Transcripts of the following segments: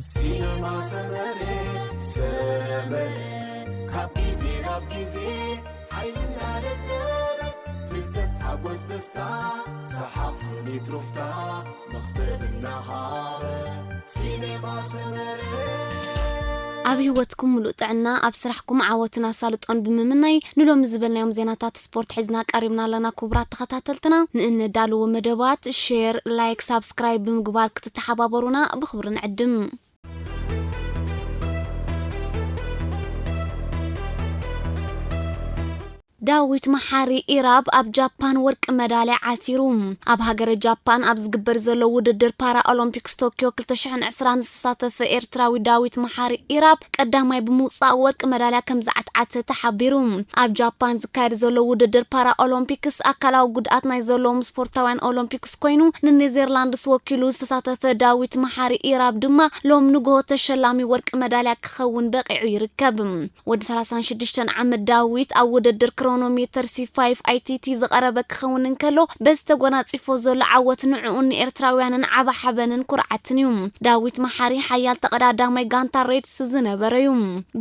ሲነማ ሰመረ፣ ሰመረ፣ ካብ ግዜ ናብ ግዜ ሓይልና ደለበ፣ ፍልጠት፣ ሓጎስ፣ ደስታ፣ ሰሓቕ፣ ስኒት፣ ሩፍታ፣ መኽሰብ እናሃበ። ሲነማ ሰመረ። ኣብ ህይወትኩም ሙሉእ ጥዕና፣ ኣብ ስራሕኩም ዓወትን ኣሳልጦን ብምምናይ፣ ንሎሚ ዝበልናዮም ዜናታት ስፖርት ሒዝና ቀሪብና ኣለና። ክቡራት ተኸታተልትና፣ ንእነዳልዎ መደባት ሼር፣ ላይክ፣ ሳብስክራይብ ብምግባር ክትተሓባበሩና ብኽብሪ ንዕድም። ዳዊት መሓሪ ኢራብ ኣብ ጃፓን ወርቂ መዳልያ ዓቲሩ። ኣብ ሃገረ ጃፓን ኣብ ዝግበር ዘሎ ውድድር ፓራ ኦሎምፒክስ ቶኪዮ ክልተ ሽሕን ዕስራን ዝተሳተፈ ኤርትራዊ ዳዊት መሓሪ ኢራብ ቀዳማይ ብምውጻእ ወርቂ መዳልያ ከም ዝዓትዓተ ተሓቢሩ። ኣብ ጃፓን ዝካየድ ዘሎ ውድድር ፓራ ኦሎምፒክስ ኣካላዊ ጉድኣት ናይ ዘለዎም ስፖርታውያን ኦሎምፒክስ ኮይኑ ንኔዘርላንድስ ወኪሉ ዝተሳተፈ ዳዊት መሓሪ ኢራብ ድማ ሎም ንግሆ ተሸላሚ ወርቂ መዳልያ ክኸውን በቂዑ ይርከብ። ወዲ ሰላሳን ሽዱሽተን ዓመት ዳዊት ኣብ ውድድር ክሮኖሜተር ሲ ፋይቭ ኣይ ቲ ቲ ዝቐረበ ክኸውን እንከሎ፣ በዚ ተጎናጺፎ ዘሎ ዓወት ንዕኡን ንኤርትራውያንን ዓቢ ሓበንን ኩርዓትን እዩ። ዳዊት መሓሪ ሓያል ተቐዳዳማይ ጋንታ ሬድስ ዝነበረ እዩ።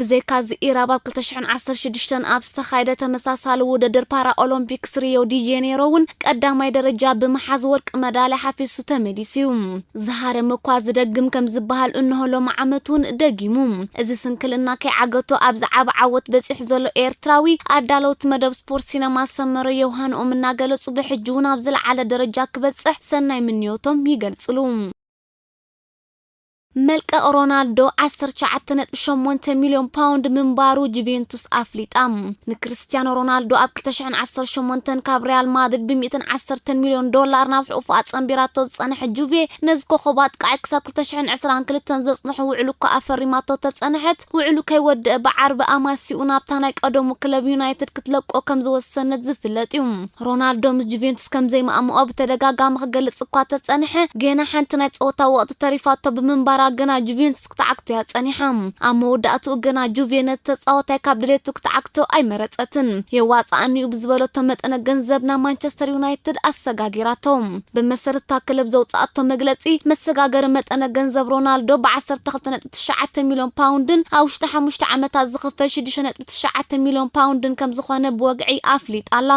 ብዘይካዚ ኢራብ ኣብ ክልተ ሽሕን ዓሰርተ ሽዱሽተን ኣብ ዝተኻየደ ተመሳሳሊ ውድድር ፓራ ኦሎምፒክስ ሪዮ ዲ ጄኔሮ እውን ቀዳማይ ደረጃ ብምሓዝ ወርቂ መዳልያ ሓፊሱ ተመሊሱ እዩ። ዝሃረመ እኳ ዝደግም ከም ዝበሃል እንሆ ሎሚ ዓመት እውን ደጊሙ። እዚ ስንክልና ከይዓገቶ ኣብዚ ዓቢ ዓወት በጺሑ ዘሎ ኤርትራዊ ኣዳለውቲ መደብ ስፖርት ሲነማ ሰመረ ዮውሃንኦም እናገለጹ ብሕጂ እውን ኣብ ዝለዓለ ደረጃ ክበጽሕ ሰናይ ምንዮቶም ይገልጽሉ። መልቀቕ ሮናልዶ ዓሰርተ ትሽዓተ ነጥቢ ሸሞንተ ሚልዮን ፓውንድ ምንባሩ ጁቬንቱስ ኣፍሊጣ። ንክርስቲያኖ ሮናልዶ ኣብ ክልተ ሽሕን ዓሰርተ ሸሞንተን ካብ ሪያል ማድሪድ ብ ሚእትን ዓሰርተን ሚልዮን ዶላር ናብ ሕቑፉ ኣጸንቢራቶ ዝጸንሐ ጁቬ፣ ነዚ ኮኸብ ኣጥቃዒ ክሳብ ክልተ ሽሕን ዕስራን ክልተን ዘጽንሑ ውዕሉ እኳ ኣፈሪማቶ ተጸንሐት፣ ውዕሉ ከይወደአ ብዓርቢ ኣማሲኡ ናብታ ናይ ቀደሙ ክለብ ዩናይትድ ክትለቆ ከም ዝወሰነት ዝፍለጥ እዩ። ሮናልዶ ምስ ጁቬንቱስ ከም ዘይማእምኦ ብተደጋጋሚ ክገልጽ እኳ ተጸንሐ፣ ገና ሓንቲ ናይ ጸወታ ወቕቲ ተሪፋቶ ብምንባራ ግና ጁቬንቱስ ክትዓግቶ እያ ጸኒሓ። ኣብ መወዳእትኡ ግና ጁቬ ነቲ ተጻዋታይ ካብ ድሌቱ ክትዓግቶ ኣይመረጸትን። የዋጽኣኒ እዩ ብዝበለቶ መጠነ ገንዘብ ናብ ማንቸስተር ዩናይትድ ኣሰጋጊራቶ። ብመሰረት እታ ክለብ ዘውጽኣቶ መግለጺ፣ መሰጋገሪ መጠነ ገንዘብ ሮናልዶ ብ ዓሰርተ ክልተ ነጥቢ ትሽዓተ ሚልዮን ፓውንድን ኣብ ውሽጢ ሓሙሽተ ዓመታት ዝኽፈል ሽዱሽተ ነጥቢ ትሽዓተ ሚልዮን ፓውንድን ከም ዝኾነ ብወግዒ ኣፍሊጣ ኣላ።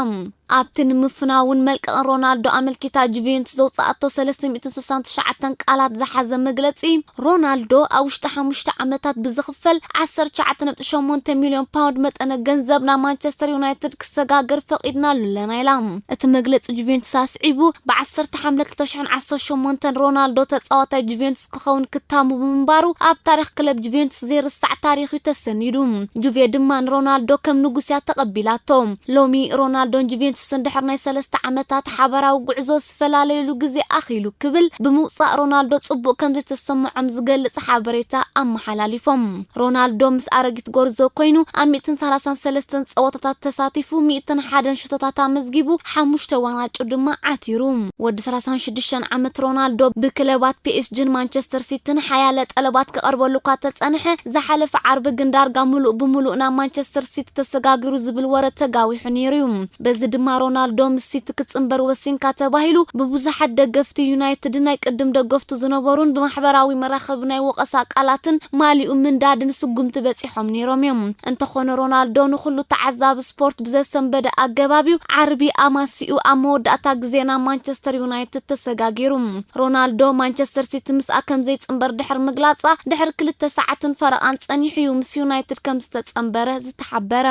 ኣብቲ ንምፍናውን መልቀቕን ሮናልዶ ኣመልኪታ ጁቬንቱስ ዘውጽኣቶ ሰለስተ ሚእትን ስሳን ትሽዓተን ቃላት ዝሓዘ መግለጺ፣ ሮናልዶ ኣብ ውሽጢ ሓሙሽተ ዓመታት ብዝኽፈል ዓሰርተ ትሽዓተ ነጥቢ ሸሞንተ ሚልዮን ፓውንድ መጠነ ገንዘብ ናብ ማንቸስተር ዩናይትድ ክሰጋገር ፈቒድናሉ ኣለና ኢላ። እቲ መግለጺ ጁቬንቱስ ኣስዒቡ፣ ብ ዓሰርተ ሓምለ ክልተ ሽሕን ዓሰርተ ሸሞንተን ሮናልዶ ተጻዋታይ ጁቬንቱስ ክኸውን ክታሙ ብምንባሩ፣ ኣብ ታሪኽ ክለብ ጁቬንቱስ ዘይርሳዕ ታሪኽ እዩ ተሰኒዱ። ጁቬ ድማ ንሮናልዶ ከም ንጉስ እያ ተቐቢላቶ። ሎሚ ሮናልዶን ጁቬንቱስን ድሕሪ ናይ ሰለስተ ዓመታት ሓባራዊ ጉዕዞ ዝፈላለዩሉ ግዜ ኣኺሉ ክብል ብምውጻእ ሮናልዶ ጽቡቕ ከም ዝተሰምዖም ዝገልጽ ሓበሬታ ኣመሓላሊፎም። ሮናልዶ ምስ ኣረጊት ጎርዞ ኮይኑ ኣብ ሚእትን ሰላሳን ሰለስተን ጸወታታት ተሳቲፉ ሚእትን ሓደን ሽቶታት ኣመዝጊቡ ሓሙሽተ ዋንጫ ድማ ዓቲሩ። ወዲ ሰላሳን ሽዱሽተን ዓመት ሮናልዶ ብክለባት ፒ ኤስ ጂን ማንቸስተር ሲቲን ሓያለ ጠለባት ክቐርበሉ እኳ ተጸንሐ፣ ዝሓለፈ ዓርቢ ግን ዳርጋ ምሉእ ብምሉእ ናብ ማንቸስተር ሲቲ ተሰጋጊሩ ዝብል ወረ ተጋዊሑ ነይሩ እዩ። በዚ ድማ ሮናልዶ ምስ ሲቲ ክጽንበር ወሲንካ ተባሂሉ ብብዙሓት ደገፍቲ ዩናይትድ ናይ ቅድም ደገፍቱ ዝነበሩን ብማሕበራዊ መራኸቢ ናይ ወቐሳ ቃላትን ማሊኡ ምንዳድን ስጉምቲ በጺሖም ነይሮም እዮም። እንተኾነ ሮናልዶ ንኹሉ ተዓዛቢ ስፖርት ብዘሰንበደ ኣገባብ እዩ ዓርቢ ኣማሲኡ ኣብ መወዳእታ ግዜ ናብ ማንቸስተር ዩናይትድ ተሰጋጊሩ። ሮናልዶ ማንቸስተር ሲቲ ምስኣ ከም ዘይጽንበር ድሕሪ ምግላጻ ድሕሪ ክልተ ሰዓትን ፈረቓን ጸኒሑ እዩ ምስ ዩናይትድ ከም ዝተጸንበረ ዝተሓበረ።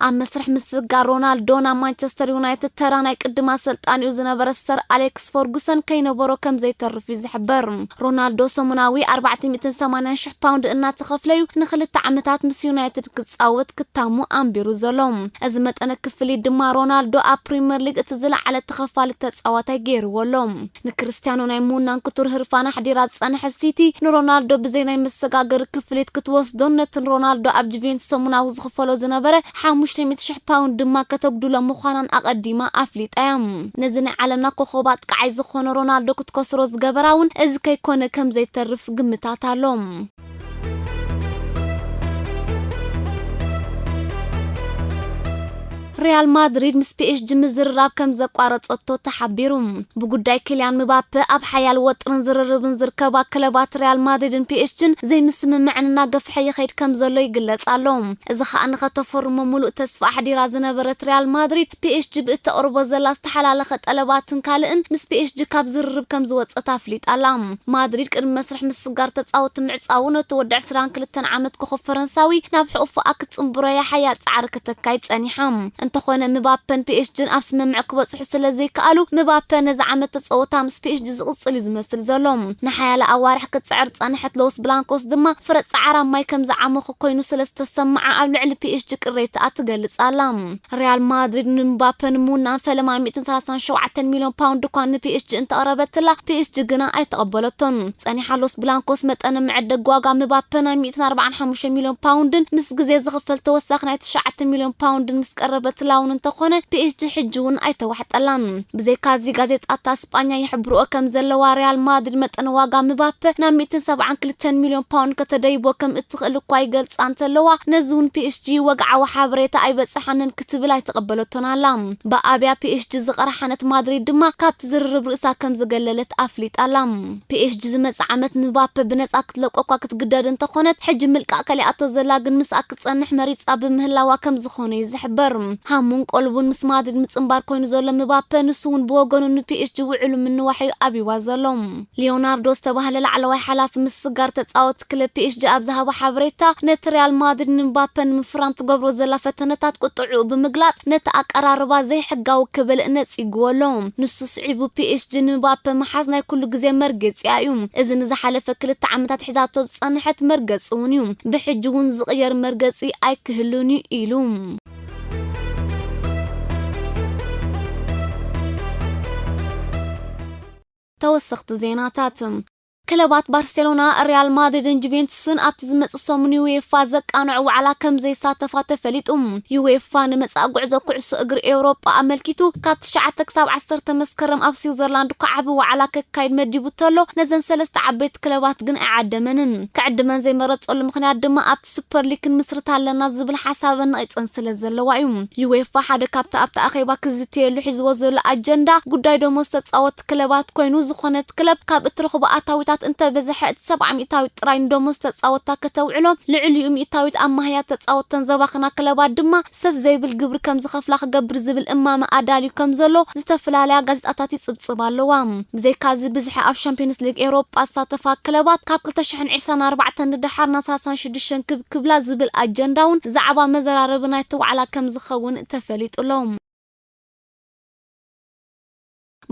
ኣብ መስርሕ ምስግጋር ሮናልዶ ናብ ማንቸስተር ዩናይትድ ተራ ናይ ቅድም ኣሰልጣኒኡ ዝነበረ ሰር ኣሌክስ ፈርጉሰን ከይነበሮ ከም ዘይተርፍ እዩ ዝሕበር። ሮናልዶ ሰሙናዊ ኣርባዕተ ሚእትን ሰማንያን ሽሕ ፓውንድ እናተኸፍለዩ ንኽልተ ዓመታት ምስ ዩናይትድ ክጻወት ክታሙ ኣንቢሩ ዘሎ። እዚ መጠነ ክፍሊት ድማ ሮናልዶ ኣብ ፕሪምየር ሊግ እቲ ዝለዓለ ተኸፋሊ ተጻዋታይ ገይርዎ ኣሎ። ንክርስቲያኖ ናይ ምውናን ክቱር ህርፋን ኣሕዲራ ዝጸንሐት ሲቲ ንሮናልዶ ብዘይ ናይ መሰጋገሪ ክፍሊት ክትወስዶን ነቲ ንሮናልዶ ኣብ ጁቬንቱስ ሰሙናዊ ዝኽፈሎ ዝነበረ ሓሙሽተ ሚእቲ ሽሕ ፓውንድ ድማ ከተጉድሎ ምዃናን ኣቐዲማ ኣፍሊጣ እያ። ነዚ ናይ ዓለምና ኮኸብ ኣጥቃዓይ ዝኾነ ሮናልዶ ክትከስሮ ዝገበራ እውን እዚ ከይኮነ ከም ዘይተርፍ ግምታት ኣሎ። ሪያል ማድሪድ ምስ ፒኤስጂ ምዝርራብ ከም ዘቋረጸቶ ተሓቢሩ። ብጉዳይ ኪልያን ምባፔ ኣብ ሓያል ወጥርን ዝርርብን ዝርከባ ክለባት ሪያል ማድሪድን ፒኤስጂን ዘይምስምምዕን እናገፍሐ ይኸይድ ከም ዘሎ ይግለጽ ኣሎ። እዚ ኸኣ ንኸተፈርሞ ምሉእ ተስፋ ኣሕዲራ ዝነበረት ሪያል ማድሪድ፣ ፒኤስጂ ብእተቕርቦ ዘላ ዝተሓላለኸ ጠለባትን ካልእን ምስ ፒኤስጂ ካብ ዝርርብ ከም ዝወጸት ኣፍሊጣ ኣላ። ማድሪድ ቅድሚ መስርሕ ምስጋር ተጻወቲ ምዕጻዉ ነቲ ወዲ ዕስራን ክልተን ዓመት ኮኸብ ፈረንሳዊ ናብ ሕቑፎኣ ክትጽንብሮ እያ ሓያል ጻዕሪ ከተካይድ ጸኒሓ። እንተኾነ ምባፐን ፒኤስጂን ኣብ ስምምዕ ክበጽሑ ስለ ዘይከኣሉ፣ ምባፐ ነዚ ዓመት ተጻወታ ምስ ፒኤስጂ ዝቕጽል እዩ ዝመስል ዘሎ። ንሓያለ ኣዋርሕ ክትጽዕር ዝጸንሐት ሎስ ብላንኮስ ድማ ፍረ ጻዕራ ማይ ከም ዝዓመኹ ኮይኑ ስለ ዝተሰምዓ ኣብ ልዕሊ ፒኤስጂ ቅሬታኣ ትገልጽ ኣላ። ሪያል ማድሪድ ንምባፐ ንምውናን ፈለማ ሚእትን ሰላሳን ሸውዓተን ሚልዮን ፓውንድ እኳ ንፒኤስጂ እንተቕረበትላ፣ ፒኤስጂ ግና ኣይተቐበለቶን። ጸኒሓ ሎስ ብላንኮስ መጠነ መዐደጊ ዋጋ ምባፐ ናይ ሚእትን ኣርባዓን ሓሙሽተ ሚልዮን ፓውንድን ምስ ግዜ ዝኽፈል ተወሳኺ ናይ ትሽዓተ ሚልዮን ፓውንድን ምስ ቀረበትላ እውን እንተኾነ፣ ፒኤስጂ ሕጂ እውን ኣይተዋሕጠላን። ብዘይካዚ፣ ጋዜጣታት ስጳኛ ይሕብርኦ ከም ዘለዋ፣ ሪያል ማድሪድ መጠን ዋጋ ምባፐ ናብ ሚእትን ሰብዓን ክልተን ሚልዮን ፓውንድ ከተደይቦ ከም እትኽእል እኳ ይገልጻ እንተለዋ፣ ነዚ እውን ፒኤስጂ ወግዓዊ ሓበሬታ ኣይበጽሓንን ክትብል ኣይተቐበለቶን ኣላ። ብኣብያ ፒኤስጂ ዝቐርሓነት ማድሪድ ድማ ካብቲ ዝርርብ ርእሳ ከም ዝገለለት ኣፍሊጣ ኣላ። ፒኤስጂ ዝመጽእ ዓመት ምባፐ ብነጻ ክትለቆ እኳ ክትግደድ እንተኾነት፣ ሕጂ ምልቃቕ ከሊኣቶ ዘላ ግን ምስኣ ክትጸንሕ መሪጻ ብምህላዋ ከም ዝኾነ እዩ ዝሕበር። ሃሙን ቀልቡን ምስ ማድሪድ ምጽንባር ኮይኑ ዘሎ ምባፐ፣ ንሱ እውን ብወገኑ ንፒኤስጂ ውዕሉ ምንዋሕ እዩ ኣብይዋ ዘሎ። ሊዮናርዶ ዝተባህለ ላዕለዋይ ሓላፊ ምስጋር ተጻወቲ ክለብ ፒኤስጂ ኣብ ዝሃቦ ሓበሬታ፣ ነቲ ሪያል ማድሪድ ንምባፐ ንምፍራም ትገብሮ ዘላ ፈተነታት ቁጥዕኡ ብምግላጽ፣ ነቲ ኣቀራርባ ዘይሕጋዊ ክብል ነጺግዎ ኣሎ። ንሱ ስዒቡ፣ ፒኤስጂ ንምባፐ ምሓዝ ናይ ኩሉ ግዜ መርገጺኣ እዩ። እዚ ንዝሓለፈ ክልተ ዓመታት ሒዛቶ ዝጸንሐት መርገጺ እውን እዩ። ብሕጂ እውን ዝቕየር መርገጺ ኣይክህሉን እዩ ኢሉ። ተወሰኽቲ ዜናታት። ክለባት ባርሴሎና፣ ሪያል ማድሪድን ጁቬንቱስን ኣብቲ ዝመጽእ ሰሙን ዩኤፋ ዘቃንዖ ዋዕላ ከም ዘይሳተፋ ተፈሊጡ። ዩኤፋ ንመጻኢ ጉዕዞ ኩዕሶ እግሪ ኤውሮጳ ኣመልኪቱ ካብ ትሽዓተ ክሳብ ዓሰርተ መስከረም ኣብ ስዊዘርላንድ እኳ ዓቢ ዋዕላ ከካይድ መዲቡ ተሎ፣ ነዘን ሰለስተ ዓበይቲ ክለባት ግን ኣይዓደመንን። ክዕድመን ዘይመረጸሉ ምኽንያት ድማ ኣብቲ ሱፐር ሊግ ክንምስርት ኣለና ዝብል ሓሳበን ነቒጸን ስለ ዘለዋ እዩ። ዩኤፋ ሓደ ካብቲ ኣብቲ ኣኼባ ክዝተየሉ ሒዝዎ ዘሎ ኣጀንዳ ጉዳይ ደሞዝ ተጻወቲ ክለባት ኮይኑ፣ ዝኾነት ክለብ ካብ እትረኽቦ ኣታዊታት እንተበዝሐ እቲ ሰብዓ ሚእታዊት ጥራይ ንደሞዝ ተጻወታ ከተውዕሎ፣ ልዕሊኡ ሚእታዊት ኣብ ማህያ ተጻወተን ዘባኽና ክለባት ድማ ሰፍ ዘይብል ግብሪ ከም ዝኸፍላ ክገብር ዝብል እማመ ኣዳልዩ ከም ዘሎ ዝተፈላለያ ጋዜጣታት ይጽብጽባ ኣለዋ። ብዘይካዚ፣ ብዝሒ ኣብ ሻምፒዮንስ ሊግ ኤውሮጳ ዝሳተፋ ክለባት ካብ ክልተ ሽሕን ዕስራን ኣርባዕተን ንደሓር ናብ ሰላሳን ሽዱሽተን ክብ ክብላ ዝብል ኣጀንዳ እውን ዛዕባ መዘራረቢ ናይቲ ዋዕላ ከም ዝኸውን ተፈሊጡ ኣሎ።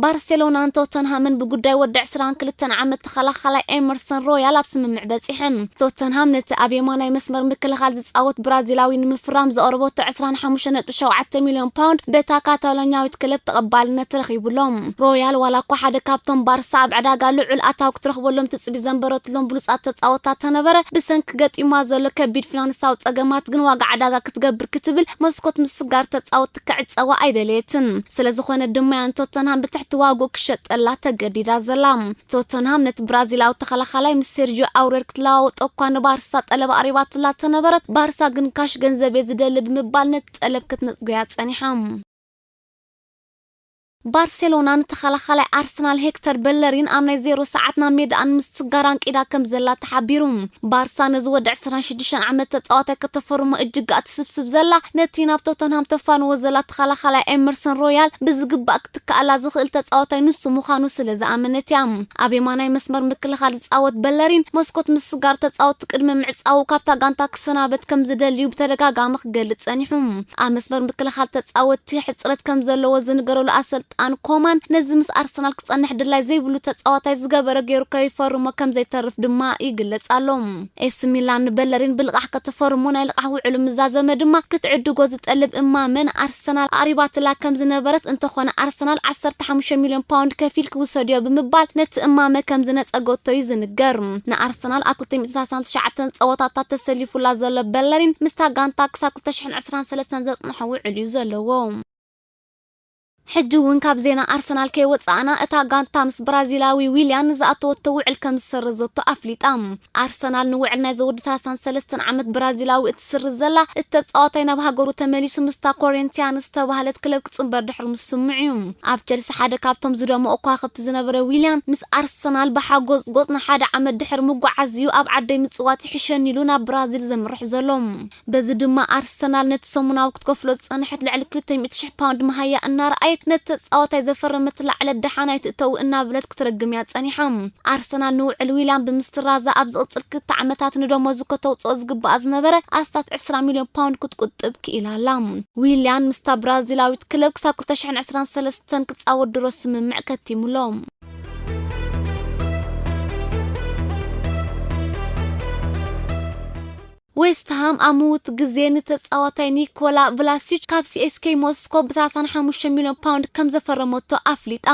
ባርሴሎናን ቶተንሃምን ብጉዳይ ወዲ ዕስራን ክልተን ዓመት ተኸላኻላይ ኤመርሰን ሮያል ኣብ ስምምዕ በጺሐን። ቶተንሃም ነቲ ኣብ የማናይ መስመር ምክልኻል ዝጻወት ብራዚላዊ ንምፍራም ዘቕረበቶ ዕስራን ሓሙሽተ ነጥቢ ሸውዓተ ሚልዮን ፓውንድ በታ ካታሎኛዊት ክለብ ተቐባልነት ረኺቡሎም። ሮያል ዋላ እኳ ሓደ ካብቶም ባርሳ ኣብ ዕዳጋ ልዑል ኣታዊ ክትረኽበሎም ትጽቢ ዘንበረትሎም ብሉጻት ተጻወትታ ተነበረ፣ ብሰንኪ ገጢማ ዘሎ ከቢድ ፊናንሳዊ ጸገማት ግን ዋጋ ዕዳጋ ክትገብር ክትብል መስኮት ምስጋር ተጻወትቲ ክዕጸዋ ኣይደለየትን። ስለ ዝኾነ ድማ እያ ንቶተንሃም ብትሕቲ ዋግኡ ክሸጠላ ተገዲዳ ዘላ። ቶተንሃም ነቲ ብራዚላዊ ተኸላኻላይ ምስ ሴርጂዮ ኣውሬር ክትለዋወጦ እኳ ንባርሳ ጠለብ ኣቕሪባትላ ተነበረት፣ ባርሳ ግን ካሽ ገንዘብ እየ ዝደሊ ብምባል ነቲ ጠለብ ክትነጽጎ እያ ጸኒሓ። ባርሴሎና ንተኸላኻላይ ኣርሰናል ሄክተር በለሪን ኣብ ናይ ዜሮ ሰዓት ናብ ሜዳኣ ንምስጋር ኣንቂዳ ከም ዘላ ተሓቢሩ። ባርሳ ነዚ ወዲ ዕስራን ሽዱሽተን ዓመት ተጻዋታይ ከተፈርሞ እጅጋኣ ትስብስብ ዘላ፣ ነቲ ናብ ቶተንሃም ተፋንዎ ዘላ ተኸላኻላይ ኤመርሰን ሮያል ብዝግባእ ክትከኣላ ዝኽእል ተጻዋታይ ንሱ ምዃኑ ስለ ዝኣመነት እያ። ኣብ የማናይ መስመር ምክልኻል ዝጻወት በለሪን፣ መስኮት ምስጋር ተጻወትቲ ቅድሚ ምዕጻዉ ካብታ ጋንታ ክሰናበት ከም ዝደልዩ ብተደጋጋሚ ክገልጽ ጸኒሑ። ኣብ መስመር ምክልኻል ተጻወትቲ ሕጽረት ከም ዘለዎ ዝንገረሉ ኣሰልጣን ኮማን፣ ነዚ ምስ ኣርሰናል ክጸንሕ ድላይ ዘይብሉ ተጻዋታይ ዝገበረ ገይሩ ከይፈርሞ ከም ዘይተርፍ ድማ ይግለጽ ኣሎ። ኤሲ ሚላን ንበለሪን ብልቓሕ ከተፈርሞ ናይ ልቓሕ ውዕሉ ምዛዘመ ድማ ክትዕድጎ ዝጠልብ እማመ ንኣርሰናል ኣቕሪባትላ ከም ዝነበረት፣ እንተኾነ ኣርሰናል ዓሰርተ ሓሙሽተ ሚልዮን ፓውንድ ከፊል ክውሰድዮ ብምባል ነቲ እማመ ከም ዝነጸገቶ እዩ ዝንገር። ንኣርሰናል ኣብ ክልተ ሚእትን ሰላሳን ትሽዓተን ጸወታታት ተሰሊፉላ ዘሎ በለሪን፣ ምስታ ጋንታ ክሳብ ክልተ ሽሕን ዕስራን ሰለስተን ዘጽንሖ ውዕል እዩ ዘለዎ። ሕጂ እውን ካብ ዜና ኣርሰናል ከይወጻእና፣ እታ ጋንታ ምስ ብራዚላዊ ዊልያን ንዝኣተወቶ ውዕል ከም ዝሰረዘቶ ኣፍሊጣ። ኣርሰናል ንውዕል ናይ ዘወዲ ሰላሳን ሰለስተን ዓመት ብራዚላዊ እትስርዝ ዘላ፣ እቲ ተጻዋታይ ናብ ሃገሩ ተመሊሱ ምስታ ኮሪንቲያንስ ዝተባህለት ክለብ ክጽንበር ድሕሪ ምስምዑ እዩ። ኣብ ቸልሲ ሓደ ካብቶም ዝደመቑ ከዋኽብቲ ዝነበረ ዊልያን፣ ምስ ኣርሰናል ብሓጎስ ጎጽ ንሓደ ዓመት ድሕሪ ምጉዓዝ እዩ ኣብ ዓደይ ምጽዋት ይሕሸኒ ኢሉ ናብ ብራዚል ዘምርሕ ዘሎ። በዚ ድማ ኣርሰናል ነቲ ሰሙናዊ ክትከፍሎ ዝጸንሐት ልዕሊ ክልተ ሚእቲ ሽሕ ፓውንድ መሃያ እናረኣየት፣ ነቲ ተጻዋታይ ዘፈረመትላ ዕለት ደሓናይ ትእተው እናበለት ክትረግም እያ ጸኒሓ። ኣርሰናል ንውዕል ዊልያን ብምስትራዛ፣ ኣብ ዝቕጽል ክልተ ዓመታት ንደሞዙ ከተውጽኦ ዝግባኣ ዝነበረ ኣስታት ዕስራ ሚልዮን ፓውንድ ክትቁጥብ ክኢላ ኣላ። ዊልያን ምስታ ብራዚላዊት ክለብ ክሳብ ክልተ ሽሕን ዕስራን ሰለስተን ክጻወት ድሮ ስምምዕ ከቲሙሎ። ዌስትሃም ኣብ ምውት ግዜ ንተጻዋታይ ኒኮላ ቭላሲች ካብ ሲኤስኬ ሞስኮ ብ ሰላሳን ሓሙሽተ ሚልዮን ፓውንድ ከም ዘፈረመቶ ኣፍሊጣ።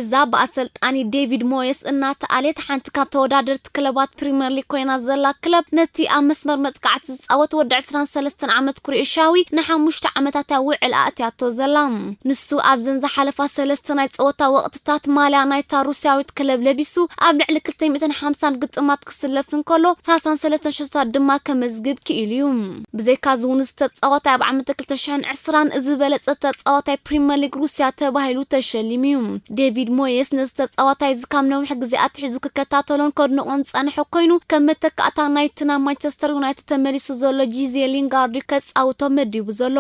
እዛ ብኣሰልጣኒ ዴቪድ ሞየስ እናተኣልየት ሓንቲ ካብ ተወዳደርቲ ክለባት ፕሪምየር ሊግ ኮይና ዘላ ክለብ፣ ነቲ ኣብ መስመር መጥቃዕቲ ዝጻወት ወዲ ዕስራን ሰለስተን ዓመት ክሮኤሽያዊ ንሓሙሽተ ዓመታት እያ ውዕል ኣእትያቶ ዘላ። ንሱ ኣብዘን ዝሓለፋ ሰለስተ ናይ ጸወታ ወቕትታት ማልያ ናይታ ሩስያዊት ክለብ ለቢሱ ኣብ ልዕሊ ክልተ ሚእትን ሓምሳን ግጥማት ክስለፍ እንከሎ፣ ሰላሳን ሰለስተን ሸቶታት ድማ ከመዝግብ ክኢሉ እዩ። ብዘይካዚ እውን፣ እዚ ተጻዋታይ ኣብ ዓመት ክልተ ሽሕን ዕስራን ዝበለጸ ተጻዋታይ ፕሪምየር ሊግ ሩስያ ተባሂሉ ተሸሊሙ እዩ። ዴቪድ ሞየስ ነዚ ተጻዋታይ እዚ ካብ ነዊሕ ግዜ ኣትሒዙ ክከታተሎን ከድንቖን ዝጸንሐ ኮይኑ፣ ከም መተካእታ ናይቲ ናብ ማንቸስተር ዩናይትድ ተመሊሱ ዘሎ ጂዜ ሊንጋርድ ከጻውቶ መዲቡ ዘሎ።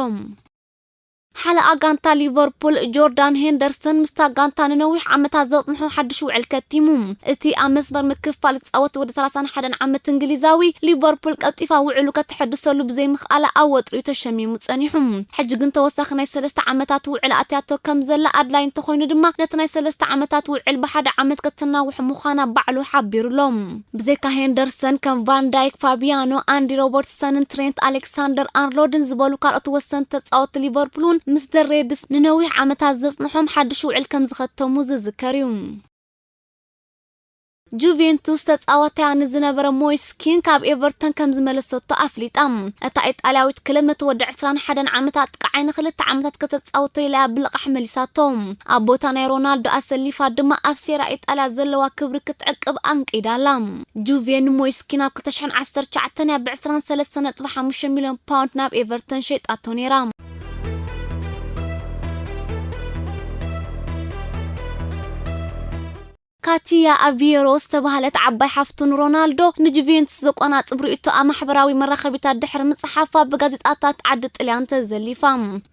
ሓለቓ ጋንታ ሊቨርፑል ጆርዳን ሄንደርሰን ምስታ ጋንታ ንነዊሕ ዓመታት ዘጽንሖ ሓድሽ ውዕል ከቲሙ። እቲ ኣብ መስመር ምክፍፋል ዝጻወት ወዲ ሰላሳን ሓደን ዓመት እንግሊዛዊ፣ ሊቨርፑል ቀልጢፋ ውዕሉ ከተሐድሰሉ ብዘይምኽኣላ ኣብ ወጥሪኡ ተሸሚሙ ጸኒሑ። ሕጂ ግን ተወሳኺ ናይ ሰለስተ ዓመታት ውዕል ኣትያቶ ከም ዘላ፣ ኣድላይ እንተኾይኑ ድማ ነቲ ናይ ሰለስተ ዓመታት ውዕል ብሓደ ዓመት ከተናውሕ ምዃና ባዕሉ ሓቢሩሎም። ብዘይካ ሄንደርሰን፣ ከም ቫን ዳይክ፣ ፋቢያኖ፣ ኣንዲ ሮበርትሰንን ትሬንት ኣሌክሳንደር ኣርኖልድን ዝበሉ ካልኦት ወሰንቲ ተጻወትቲ ሊቨርፑል እውን ምስ ደ ሬድስ ንነዊሕ ዓመታት ዘጽንሖም ሓድሽ ውዕል ከም ዝኸተሙ ዝዝከር እዩ። ጁቬንቱስ ተጻዋታያ ንዝነበረ ሞይስ ኪን ካብ ኤቨርተን ከም ዝመለሰቶ ኣፍሊጣ። እታ ኢጣልያዊት ክለብ ነቲ ወዲ ዕስራን ሓደን ዓመት ኣጥቃዓይ ንኽልተ ዓመታት ከተጻውቶ ኢላ እያ ብልቓሕ መሊሳቶ። ኣብ ቦታ ናይ ሮናልዶ ኣሰሊፋ ድማ ኣብ ሴራ ኢጣልያ ዘለዋ ክብሪ ክትዕቅብ ኣንቂዳ ኣላ። ጁቬ ንሞይስ ኪን ኣብ ክልተ ሽሕን ዓሰርተ ትሽዓተን እያ ብ ዕስራን ሰለስተን ነጥቢ ሓሙሽተ ሚልዮን ፓውንድ ናብ ኤቨርተን ሸይጣቶ ነይራ። ካቲያ ኣቪየሮ ዝተባህለት ዓባይ ሓፍቱ ንሮናልዶ ንጁቬንቱስ ዘቆናጽብ ርእይቶ ኣብ ማሕበራዊ መራኸቢታት ድሕሪ ምጽሓፋ ብጋዜጣታት ዓዲ ጥልያን ተዘሊፋ።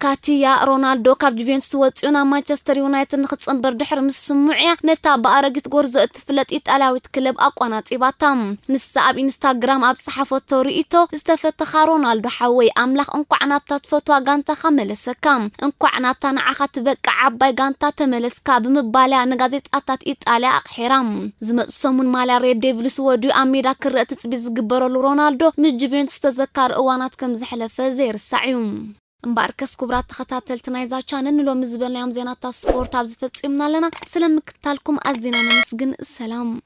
ካቲያ፣ ሮናልዶ ካብ ጁቬንቱስ ወጺኡ ናብ ማንቸስተር ዩናይትድ ንኽጽንበር ድሕሪ ምስምዑ እያ ነታ ብኣረጊት ጎርዞ እትፍለጥ ኢጣልያዊት ክለብ ኣቆናጺባታ። ንሳ ኣብ ኢንስታግራም ኣብ ዝጸሓፈቶ ርእይቶ፣ "ዝተፈተኻ ሮናልዶ ሓወይ፣ ኣምላኽ እንኳዕ ናብታ ትፈትዋ ጋንታኻ መለሰካ። እንኳዕ ናብታ ንዓኻ ትበቅዕ ዓባይ ጋንታ ተመለስካ" ብምባል እያ ንጋዜጣታት ኢጣልያ ኣቕሒራ። ዝመጽእ ሰሙን ማልያ ሬድ ዴቪልስ ወዲኡ ኣብ ሜዳ ክረአ ትጽቢት ዝግበረሉ ሮናልዶ ምስ ጁቬንቱስ ተዘካሪ እዋናት ከም ዘሕለፈ ዘይርሳዕ እዩ። እምበኣርከስ ክቡራት ተኸታተልቲ ናይዛ ቻነል፣ ንሎሚ ዝበልናዮም ዜናታት ስፖርት ኣብዚ ፈጺምና ኣለና። ስለ ምክትታልኩም ኣዚና ነመስግን። ሰላም።